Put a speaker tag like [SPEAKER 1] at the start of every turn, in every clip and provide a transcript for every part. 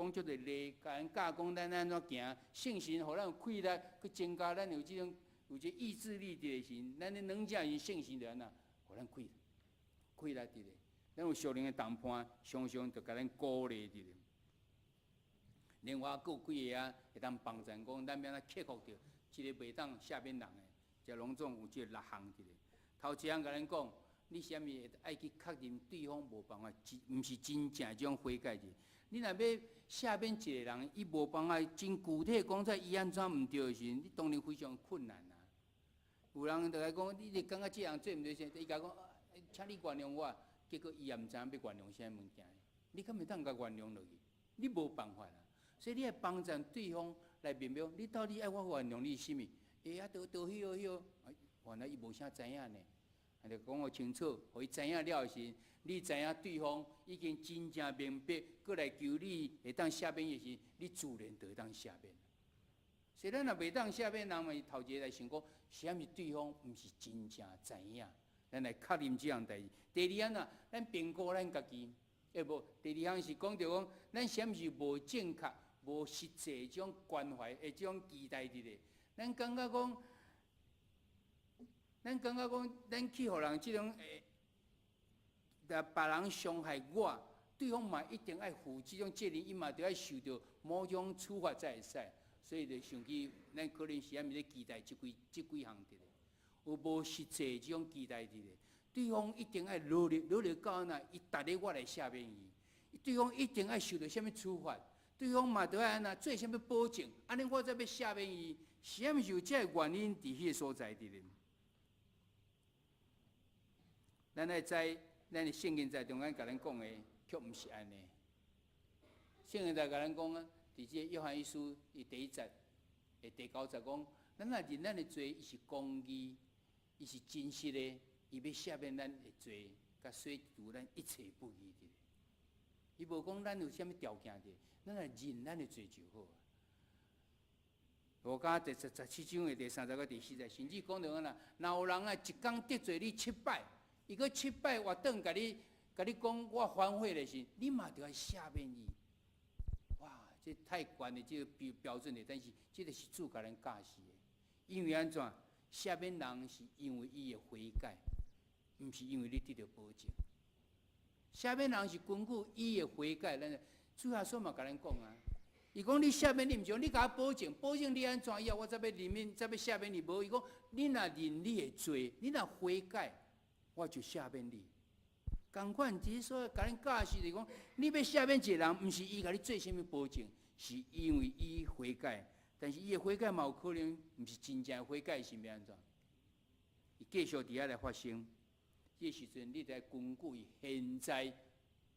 [SPEAKER 1] 講足濟例，共咱教講咱按怎行，聖神予咱有氣力，閣增加咱有這種有這意志力佇的時，咱咧軟弱時，聖神就按怎，予咱氣氣力佇咧。咱有屬靈的同伴，常常就共咱鼓勵佇咧。另外，閣有幾个啊，會當幫贊講，咱欲按怎克服著這个袂當赦免人的，這攏總有這六項佇咧。頭一項共咱講，你啥物會愛去確認對方無辦法，真毋是真正這種悔改者。你若欲赦免一个人，伊無辦法真具體講出伊按怎毋對的時陣，你當然非常困難啊。有人就來講，你就感覺這人做毋對，伊共講，請你原諒我，結果伊也毋知影欲原諒啥物件，你敢會當共原諒落去？你無辦法啊。所以你愛幫贊對方來明白，你到底愛我原諒你啥物？欸，啊，都都彼個彼個，原來伊無啥知影呢。啊，就講予清楚，予伊知影了時，你知影對方已經真正明白，閣來求你會當赦免伊時，你自然就會當赦免。所以咱若袂當赦免人嘛，頭一个來想講，啥物對方毋是真正知影，咱來確認這項代誌。第二按怎，咱評估咱家己，欸無？第二項是講著講，咱啥物是無正確、無實際這種關懷的這種期待佇咧，咱感覺講，咱感覺講，咱去予人這種會，若別人傷害我，對方嘛一定愛負這種責任，伊嘛著愛受著某種處罰才會使。所以就想起，咱可能是啥物咧期待這幾這幾項佇咧，有無實際這種期待佇咧？對方一定愛努力，努力到按怎，伊值得我來赦免伊。對方一定愛受著啥物處罰？對方嘛著愛按怎做啥物保證？按呢我才欲赦免伊。是毋是有這个原因佇彼个所在佇咧？咱愛知，咱的聖經在中間共咱講的，卻毋是按呢。聖經在共咱講啊，佇這个約翰一書伊第一節的第九節講，咱若認咱的罪，伊是公義，伊是真實的，伊欲赦免咱的罪，共洗除咱一切不義的。伊無講咱有啥物條件的，咱若認咱的罪就好啊。路加第17章的第三節到第四節，甚至講著按怎，若有人啊一工得罪你七擺，伊閣七擺活轉共你，共你講我反悔的時，你嘛著愛赦免伊。哇，這太懸的這个標標準的，但是這个是主共咱教示的。因為按怎，赦免人是因為伊的悔改，毋是因為你得著保證。赦免人是根據伊的悔改，咱主耶穌嘛共咱講啊。伊講你赦免你毋是講你共我保證，保證你按怎以後我才欲認免，才欲赦免你。無，伊講你若認你的罪，你若悔改，我就赦免你。仝款，只是說共咱教示就是講，你欲赦免一個人，毋是伊共你做啥物保證，是因為伊悔改。但是伊的悔改嘛有可能毋是真正悔改，是欲按怎？伊繼續佇遐來發生。這個時陣，你著愛根據伊現在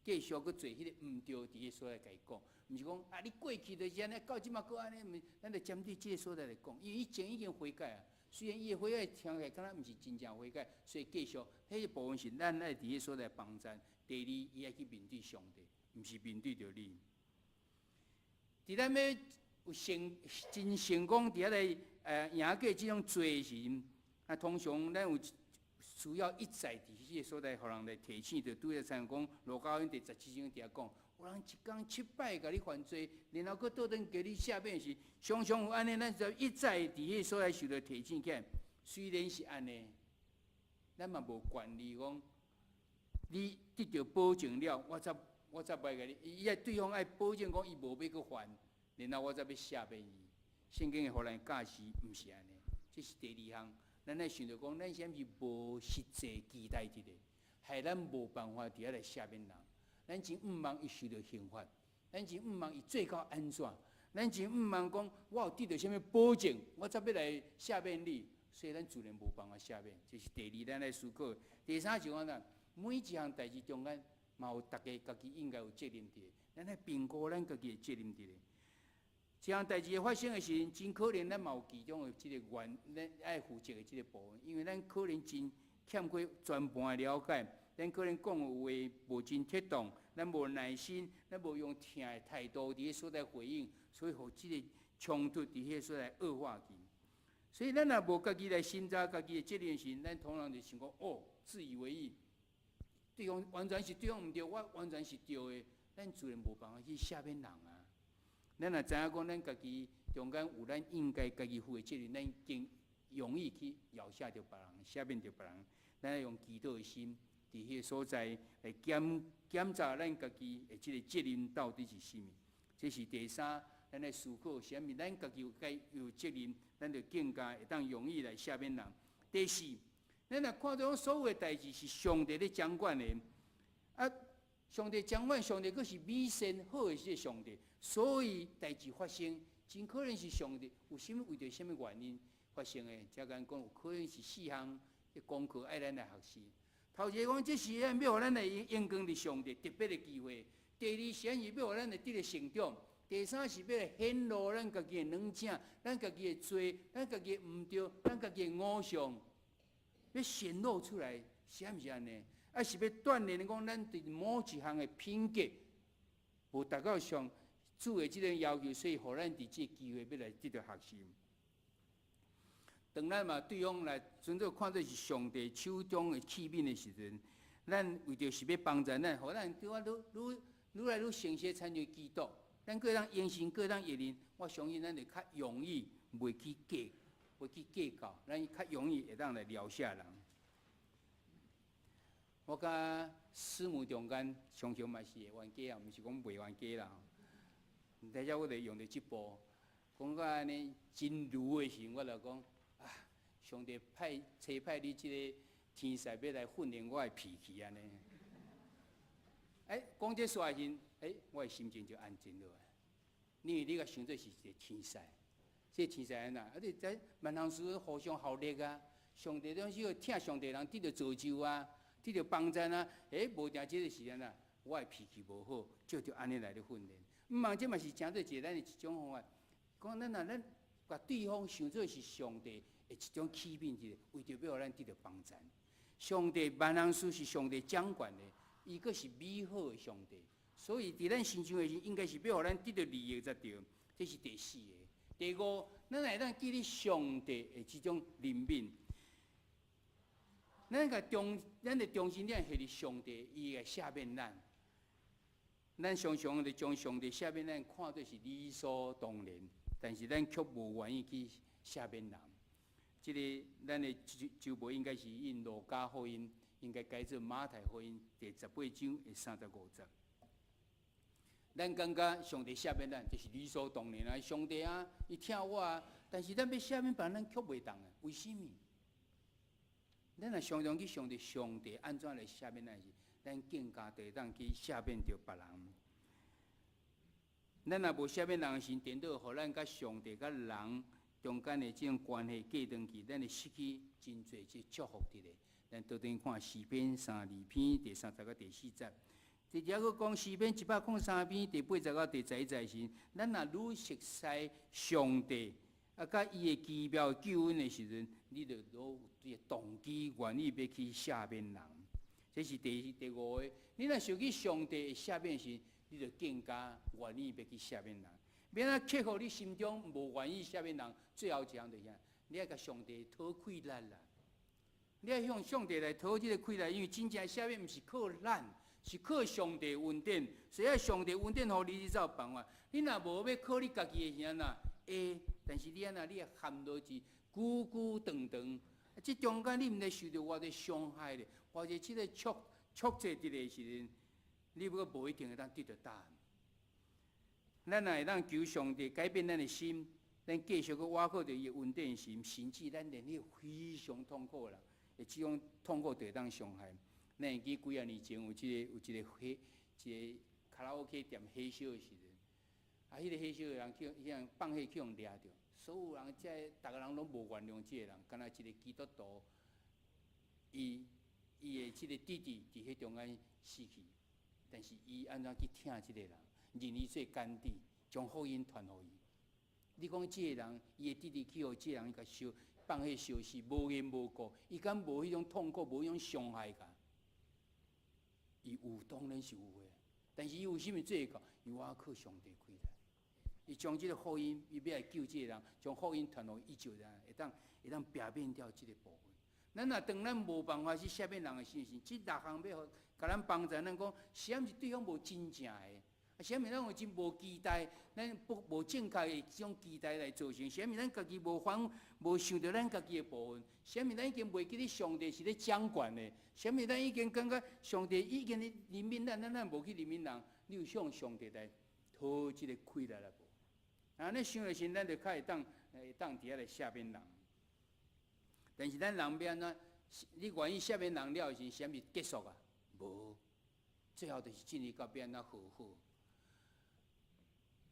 [SPEAKER 1] 繼續閣做彼个毋對，佇彼個所在共伊講，毋是講啊，你過去就是按呢，到這馬閣按呢，毋是，咱著針對這個所在來講，因為伊前已經悔改啊。雖然伊的悔改聽起來敢若毋是真正悔改，所以繼續彼個部分是咱愛佇彼個所在幫贊。第二，伊愛去面對上帝，毋是面對著你。佇咱欲有成真成功佇遐來贏過這種罪時，啊，通常咱有需要一再佇彼個所在，予人來提醒，就拄才親像講，路加福音第17章佇遐講，有人一工七擺共你犯罪，然後閣倒轉共你赦免時，常常有按呢，咱就一再佇彼個所在受著提醒起來。雖然是按呢，咱嘛無權利講，你得著保證了，我才袂共你。伊愛對方愛保證講，伊無欲閣犯，然後我才欲赦免伊。聖經會予咱教示，毋是按呢，這是第二項。咱愛想著講，咱啥物是無實際期待佇咧，害咱無辦法佇遐來赦免人。咱真向望伊受著刑罰，咱真向望伊做到按怎，咱真向望講，我有得著啥物保證，我才欲來赦免你。所以咱自然無辦法赦免，這是第二咱來思考。第三就按怎，每一項代誌中間，嘛有逐家家己應該有責任佇咧，咱愛評估咱家己的責任佇咧。這項代誌發生的時陣，真可能咱嘛有其中的這個原，咱愛負責的這個部分，因為咱可能真欠缺全盤的了解，咱可能講的話無真適當，咱無耐心，咱無用疼的態度佇彼所在回應，所以予這個衝突佇彼個所在惡化去。所以咱若無家己來審查家己的責任時，咱通常就想講哦，自以為義，對方完全是對方毋對，我完全是對的，咱自然無辦法去赦免人啊。咱若知影講，咱家己中間有咱應該家己負的責任，咱更容易去饒赦著別人，赦免著別人。咱愛用祈禱的心，佇彼個所在來檢查咱家己的這个責任到底是啥物。這是第三，咱來思考，啥物？咱家己有該有責任，咱就更加會當容易來赦免人。第四，咱若看著講所有的代誌是上帝咧掌管的，啊，上帝掌管，上帝閣是美善好的這个上帝，所以代誌發生，真可能是上帝有啥物為著啥物原因發生的。才敢講有可能是四項的功課愛咱來學習。頭一个講，這是咱欲予咱來榮光佇上帝特別的機會；第二是欲予咱來得著成長；第三是欲來顯露咱家己的軟正、咱家己的罪、咱家己的毋對、咱家己的偶像，欲顯露出來，是毋是按呢？啊，是欲鍛鍊講咱佇某一項的品格無達到上主的這個要求，所以予咱佇這個機會欲來得著學習。當咱嘛對方來純粹看做是上帝手中的器皿的時陣，咱為著是欲幫助咱，予咱對我愈愈愈來愈誠實親像基督，咱閣會當用心，閣會當益人，我相信咱會較容易袂去計較，咱較容易會當來饒赦人。我佮師母中間常常嘛是會冤家啊，毋是講袂冤家啦。等下我就用著這部，講到按呢真如的時陣，我就講啊，上帝派差派你這个天使欲來訓練我的脾氣按呢。欸，講這說話時，欸，我的心情就安靜落來。因為你共想做是一个天使，這個天使按怎？啊，你在萬項事互相效力啊，上帝總是要疼上帝人得著造就啊，得著幫助啊。欸，無定這个時陣啊，我的脾氣無好，就著按呢來咧訓練。毋茫這嘛是誠做一個咱的一種方法。講咱若咱共對方想做是上帝的一種器皿，一個為著欲予咱得著幫助。上帝萬項事是上帝掌管的，伊閣是美好的上帝，所以佇咱身上的時，應該是欲予咱得著利益才對。這是第四個。第五，咱會當記得上帝的這種憐憫。咱共中，咱的中心點係佇上帝，伊會赦免咱。咱常常咧將上帝赦免咱看做是理所當然，但是咱卻無願意去赦免人。這个咱的周報應該是印路加福音，應該改做馬太福音第十八章的三十五節。咱感覺上帝赦免咱，這是理所當然啊！上帝啊，伊疼我啊，但是咱欲赦免別人，咱卻袂當啊！為啥物？咱若常常去想著上帝按怎來赦免咱時，咱更加會當去赦免著別人。咱若無赦免人時，顛倒予咱佮上帝佮人中間的這種關係隔斷去，咱會失去真濟這祝福佇咧。咱倒轉看詩篇32篇第三十到第四節，佇遮閣講詩篇103篇第80到第11節時，咱若愈熟悉上帝啊，佮伊的奇妙救恩的時陣，你就愈有這个動機，願意欲去赦免人。這是第五個。你若想起上帝會赦免時，你就更加願意欲去赦免人。欲按怎克服你心中無願意赦免人，最後一項就是啥？你愛共上帝討氣力啦。你愛向上帝來討這個氣力，因為真正赦免毋是靠咱，是靠上帝恩典。所以上帝恩典予你，你才有辦法。你若無欲靠你家己的時陣啊，會，但是你按怎，你會陷落去久久長長。這中間你毋知受著偌濟傷害咧，偌濟這個挫折佇咧時陣，你閣無一定會當得著答案。咱若會當求上帝改變咱的心，咱繼續閣倚靠著伊的恩典時，甚至咱連彼非常痛苦啦，會這種痛苦就會當傷害。咱會記幾仔年前有一個火，一個卡拉 OK 店火燒的時陣，啊，彼个火燒的人去，彼人放火去予掠著，所有人這逐个人攏無原諒這个人，敢若一个基督徒，伊的這个弟弟佇彼中間死去，但是伊按怎去疼這个人，認伊做乾弟，將福音傳予伊。你講這个人，伊的弟弟去予這个人共燒，放火燒死，無緣無故，伊敢無彼種痛苦，無彼種傷害感？伊有，當然是有的。但是伊為啥物做會到？伊倚靠上帝氣力。伊將這个福音，伊欲來救這个人，將福音傳予伊就會當避免掉這个部分。咱若當咱無辦法去赦免人的時陣，這六項欲予共咱幫助咱講，是毋是對方無真正的？啊，啥物咱有真無期待，咱不無正確的這種期待來造成？啥物咱家己無反無想著咱家己的部分？啥物咱已經袂記得上帝是咧掌權的？啥物咱已經感覺上帝已經咧憐憫咱，咱咱無去憐憫人？你有向上帝來討這個氣力來無？按呢想的時，咱就較會當佇遐來赦免人。但是咱人欲按怎？你願意赦免人了時，啥物結束啊？無，最後就是進入到欲按怎和好。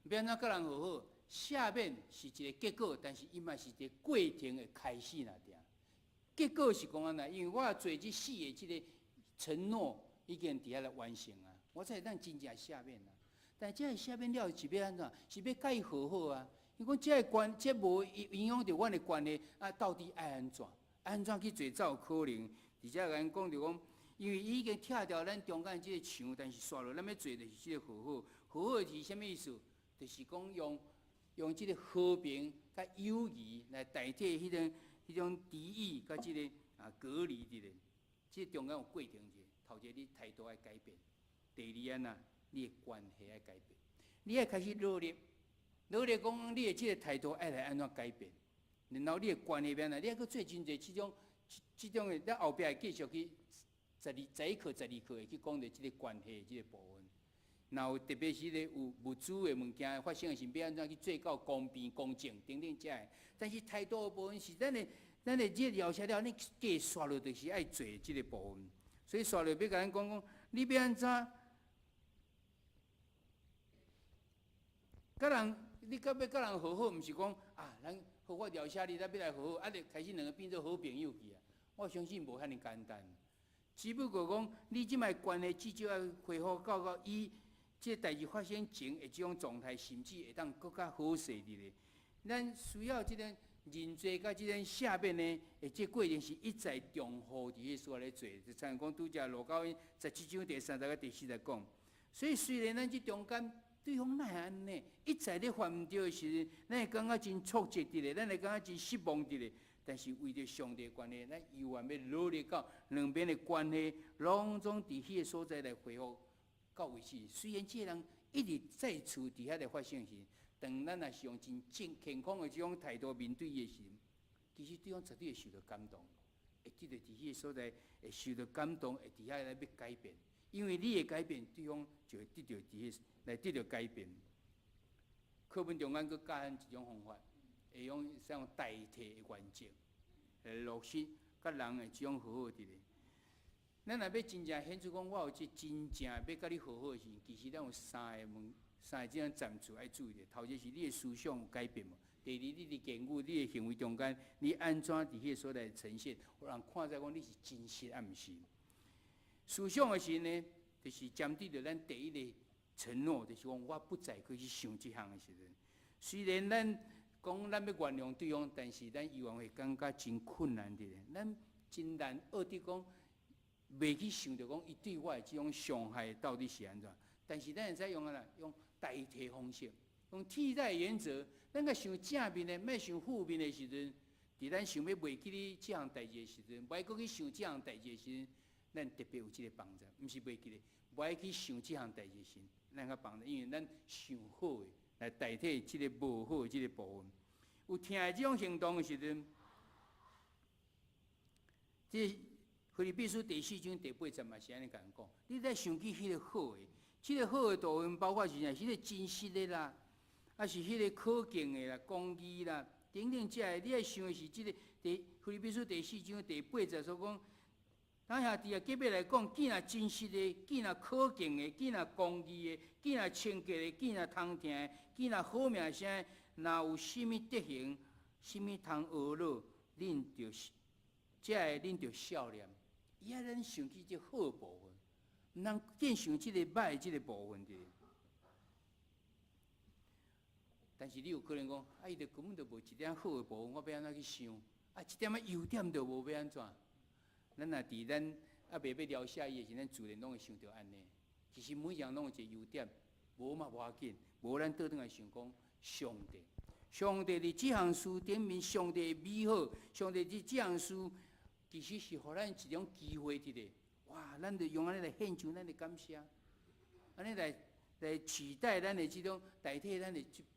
[SPEAKER 1] 欲按怎佮人和好？赦免是一個結果，但是伊嘛是一個過程的開始爾。結果是講按呢，因為我做這四个這个承諾已經佇遐來完成啊，我才會當真正赦免啊。但這个赦免了是欲按怎？是欲佮伊和好啊。伊講這个關，這無影響著阮的關係啊，到底愛按怎？按怎去做才有可能？而且共𪜶講著講，因為伊已經拆掉咱中間這个牆，但是煞落咱欲做就是這個和好。和好是啥物意思？就是講用這個和平佮友誼來代替彼種敵意佮這个隔離佇咧。這中間有過程者，頭一个你態度愛改變，第二按怎，你的關係愛改變，你愛開始努力，努力講你的這个態度愛來按怎改變，然後你的關係欲按怎，你愛閣做真濟這種的，咱後壁會繼續去十二11課、12課會去講著這個關係這個部分。若有特別是咧有物資的物件發生的時，欲按怎去做到公平公正等等這个。但是態度的部分是咱的這了解了，你繼續落就是愛做這个部分。所以煞落欲共咱講講，你欲按怎？佮人，你到欲佮人和好，毋是講啊，咱好我饒赦你，咱欲來和好，啊，就開始兩个變做好朋友去啊。我相信無遐爾簡單，只不過講你這擺關係至少愛恢復到伊這个代誌發生前的這種狀態，甚至會當閣較好勢佇咧。咱需要這个認罪佮這個赦免呢，的這過程是一再重複佇彼所咧做，就親像講拄才路加福音17章第30佮第40講。所以雖然咱這中間對方哪會按呢，一再咧犯毋對的時陣，咱會感覺真挫折佇咧，咱會感覺真失望佇咧。但是為著上帝的關係，咱猶原欲努力到兩邊的關係攏總佇彼个所在來恢復到為止。雖然這个人一直再次佇遐來發生時，當咱若是用真正健康的這種態度面對伊的時，其實對方絕對會受到感動，會得著佇彼个所在會受到感動，會佇遐來欲改變。因為你的改變，對方就會得著佇彼來得著改變。課本中間閣教咱一種方法，會用使用代替的原則來落實佮人的這種和好佇咧。咱若欲真正顯出講，我有這真正欲佮你和好的時，其實咱有三个問，三个這種層次愛注意者。頭一個是你的思想有改變無？第二，你佇言語、你的行為中間，你按怎佇彼個所在呈現，予人看知講你是真實抑毋是？思想的時呢，就是針對著咱第一个承諾，就是講我不再閣去想這項的時陣。雖然咱講咱欲原諒對方，但是咱猶原會感覺真困難佇咧。咱真難學得講，袂去想著講伊對我的這種傷害到底是按怎。但是咱會使用按怎？用代替方式，用替代原則。咱較想正面的，莫想負面的時陣，佇咱想欲袂記得這項代誌的時陣，無愛閣去想這項代誌的時陣，咱特別有這个幫助，毋是袂記得，無愛去想這項代誌時，咱較幫助，因為咱想好的來代替這个無好的這个部分。有疼的這種行動的時陣，這腓立比書第四章第八節嘛是按呢共咱講。你愛想起彼个好的，這个好的部分包括是啥？彼个真實的啦，抑是彼个可敬的啦、公義啦等等這个，你愛想的是這个第腓立比書第四章第八節所講。咱兄弟啊，結尾來講，既若真實的，既若可敬的，既若公義的，既若清潔的，既若通聽的，既若好名聲，若有啥物德行，啥物通學樂，恁就這个恁就效念。伊愛咱想起這好部分，毋通見想這个歹這个部分的。但是你有可能講，啊，伊就根本就無一點好的部分，我欲按怎去想？啊，一點仔優點都無，欲按怎？咱若佇咱猶未欲饒赦伊的時，咱自然攏會想著按呢。其實每一人攏有一個優點，無嘛無要緊，無咱倒轉來想講，上帝，上帝佇這項事頂面，上帝的美好，上帝佇這項事，其實是予咱一種機會佇咧。哇，咱就用按呢來獻上咱的感謝，按呢來來取代咱的這種，代替咱的這